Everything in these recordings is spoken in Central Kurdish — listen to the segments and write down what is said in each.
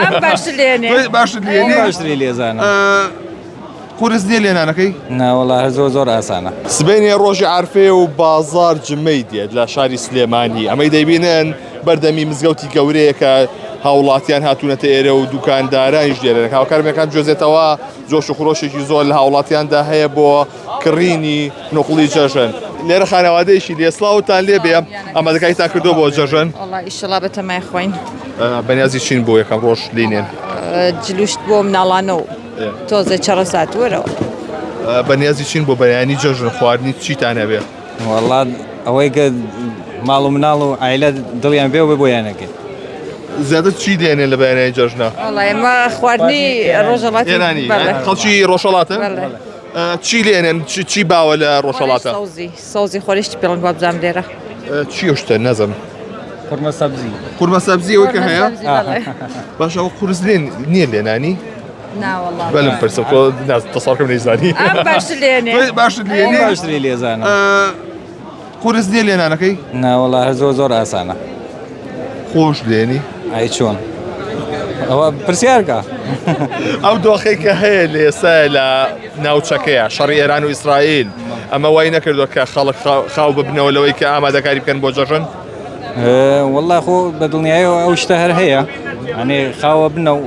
ئەم باشتر لێنێ باشتر لێنێ باشتری لێزانم قورس نییە لێنانەکەی؟ نا وەڵا هەر زۆر زۆر ئاسانە. سبەینێ ڕۆژی عەرفەیە و بازاڕ جمەی دێت لە شاری سلێمانی، ئەمەی دەیبینن بەردەمی مزگەوتی گەورەیە کە هاوڵاتیان هاتوونەتە ئێرە و دوکاندارانیش لێرەن، هاوکارمەکان جۆزێتەوە جۆش و خرۆشێکی زۆر لە هاوڵاتیاندا هەیە بۆ کڕینی نوقڵی جەژن. لێرە خانەوادەیەکی لێ سڵاوتان لێ بێ ئامادەکاریتان کردووە بۆ جەژن؟ وەڵا ئیشەڵا بەتەمای خۆین. بەنیازی چین بۆ یەکەم ڕۆژ لینێن؟ جلوشت بۆ مناڵانە و تۆزێ چەڕەسات وەرەوە. بەنیازی چین بۆ بەیانی جەژن خواردنی چیتان هەبێ؟ وەڵا ئەوەی کە ماڵ و مناڵ و عایلە دڵیان بێ و بۆیانەکەین. زیاتر چی دێنێ لە بەیانی جەژنە؟ وەڵا ئێمە خواردنی ڕۆژهەڵاتی ئێرانی خەڵکی ڕۆژهەڵاتن؟ چی لێنێن چی باوە لە ڕۆژهەڵاتە؟ سەوزی سەوزی خۆرشتی پێڵن وابزانم لێرە. چی ئەو شتە نازم؟ قورمە سەبزی. قورمە سەبزی ئەوەی کە هەیە؟ باشە ئەوە قورس نییە لێنانی؟ بەلم پرسم تۆ تەسەڕکەم نەیزانی. ئەم باشتر لێنێ. باشتر لێنێ. باشتری لێزانم. قورس نییە لێنانەکەی؟ نا وەڵا هەر زۆر زۆر ئاسانە. خۆش لێنی؟ ئەی چۆن؟ ئەوە پرسیارکە. ئەو دۆخێک کە هەیە لە ئێستا لە ناوچەکەیە شەڕی ئێران و ئیسرائیل ئەمە وای نەکردووە کە خەڵک خاو ببنەوە لەوەی کە ئامادەکاری بکەن بۆ جەژن؟ وەڵا خۆ بە دڵنیایەوە ئەو شتە هەر هەیە ئەنێ خاوە بنە و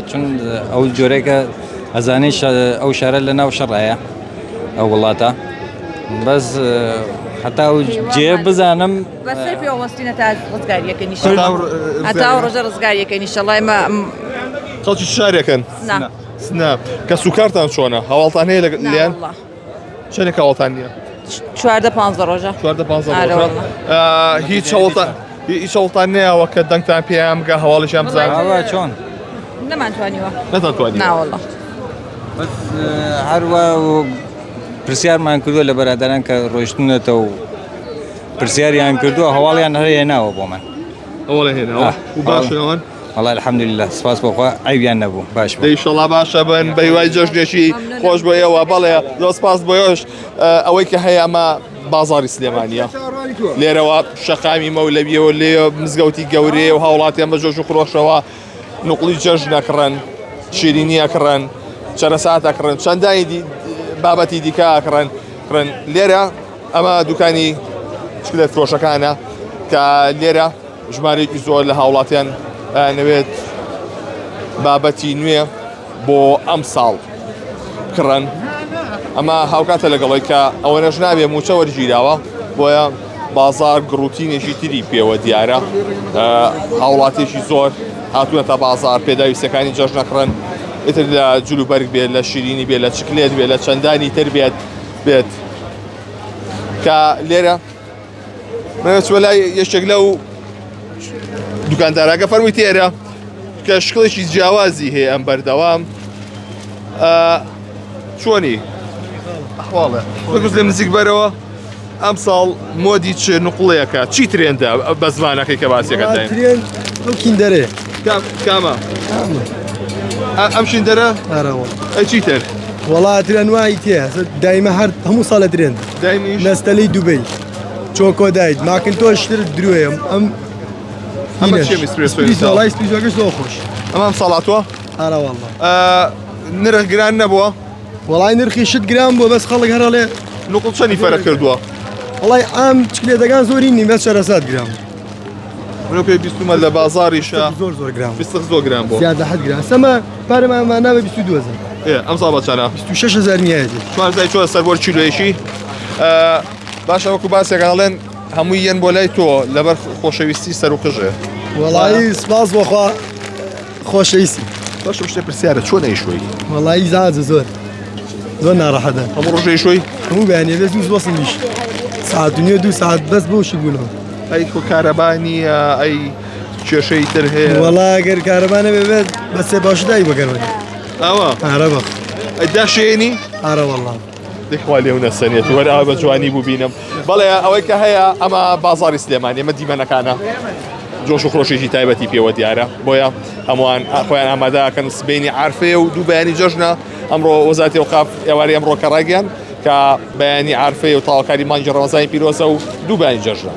چون ئەو جۆرێکە ئەزانەی ئەو شارە لە ناو شەڕایە ئەو وڵاتە بەس هەتا و جێ بزانم بەسەر پێوەستینە تا ڕزگاریەکە نیشەڵا هەتا ڕۆژە ڕزگاریەکە نیشەڵای مە خەڵکی شارێکن سنە کە سوکارتان چۆنە هەواڵتان هەیە لە لیان چەندێک هەواڵتان نییە؟ چواردە پانزە ڕۆژە. چواردە پانزە ڕۆژە. هیچ هەوڵتان هیچ هەوڵتان نەیاوە کە دەنگتان پێیان بگا هەواڵیشیان بزانن؟ ئاوا چۆن؟ نەمانتوانیوە. نەتانتوانیوە؟ نا وەڵا. بەس هەروا پرسیارمان کردووە لە بەرادەران کە ڕۆیشتونەتە و پرسیاریان کردووە هەواڵیان هەر هێناوە بۆ من. هەواڵیان هێناوە و باشن ئەوان؟ وەڵا الحمدللە سپاس بۆ خوا عەیبیان نەبوو باش بوو. دەی ئیشەڵا باشە بن بە هیوای جەژنێکی خۆش بۆ ئێوە بەڵێ زۆر سپاس بۆ ئێوەش ئەوەی کە هەیە ئەمە بازاری سلێمانیە لێرەوە شەقامی مەولەویەوە لێ مزگەوتی گەورەیە و هاوڵاتیان بە جۆش و خرۆشەوە نوقڵی جەژن ئەکڕن شیرینی ئەکڕن چەرەسات ئەکڕن چەندانی بابەتی دیکە ئەکڕن کڕن لێرە ئەمە دوکانی چکلێت فرۆشەکانە کە لێرە ژمارەیەکی زۆر لە هاوڵاتیان ئەیانەوێت بابەتی نوێ بۆ ئەم ساڵ بکڕن ئەمە هاوکاتە لەگەڵی کە ئەوە نەش نابێ موچە وەرگیراوە بۆیە بازار گڕوتینێکی تری پێوە دیارە هاوڵاتێکی زۆر هاتوونەتە بازار پێداویستەکانی جەژنەکڕن ئیتر لە جلوبەرگ بێت لە شیرینی بێت لە چکلێت بێت لە چەندانی تر بێت بێت کە لێرە چوە لای یەکێک لەو دوکانداراکە فەرمووی تێرە کە شکڵێکی جیاوازی هەیە ئەم بەردەوام چۆنی ئەحواڵە بگوز لە نزیک بەرەوە ئەم ساڵ مۆدی چ نقڵەیەکە چی ترێندە بە زمانەکەی کە باسیەکە ترێن ئەو کیندەرێ کامە ئەم شیندەرە ئەی چیتر وەڵا ترێن وای تێ دایمە هەر هەموو ساڵە ترێن نەستەلی دوبەی چۆکۆ دایت ماکنتۆش تر درۆیە ئەم ئەمە چیە ئیسپرێسۆ وەڵا ئیسپرێسۆکەش زۆر خۆش ئەمە ئەم ساڵاتوە ئارە واللە نرخ گران نەبووە وەڵای نرخی شت گران بووە بەس خەڵک هەر ئەڵێ نوقڵ چەنی فەرق کردووە وەڵای ئام چکلێتەکان زۆری نین بەس چەرەسات گران بوو منەوە پێ بیستومە لە بازاڕیشە زۆر زۆر گران فستق زۆر گران بوو زیاد لە حەد گران سەمە پارەمان نابێ 22 هەزار ئەم ساڵ بە چەنە 26 هەزار نیایەتی چوار چۆن سەربۆر کیلۆیەکی باشە وەکو باسێک ئەڵێن هەمووی یەن بۆ لای تۆ لەبەر خۆشەویستی سەر و قژێ وەڵایی سپاس بۆخوا خۆشەویستی باشە شتێ پرسیارە چۆن ئەیشۆی وەڵایی زاجە زۆر زۆر ناڕەحەتە هەموو ڕۆژ ئەیشۆی هەموو بەیانیە بێت دوو وەسم بیش ساعت و نیوە دوو ساعت بەس بۆ شک بوونەوە ئەی خۆ کارەبا نییە ئەی کێشەی تر هەیە وەڵا گەر کارەبا نەبێ بێت بە سێ باش دای بەگەرمەوە ئەوە ئارە بە ئەی داشێنی ئارە وەڵا دەخوا لێو نەسەنێت وەر ئاوا بە جوانی ببینم بەڵێ ئەوەی کە هەیە ئەمە بازاری سلێمانی ئەمە دیمەنەکانە جۆش و خرۆشێکی تایبەتی پێوە دیارە بۆیە هەمووان خۆیان ئامادەکەن سبینی عرفەیە و دوو بەیانی جەژنە ئەمڕۆ وەزارەتی ئەوقاف ئێوارەی ئەمڕۆ کە ڕایگەیاند کە بەیانی عرفەیە و تەواوکاری مانگی ڕەمەزانی پیرۆزە و دوو بەیانی جەژنە.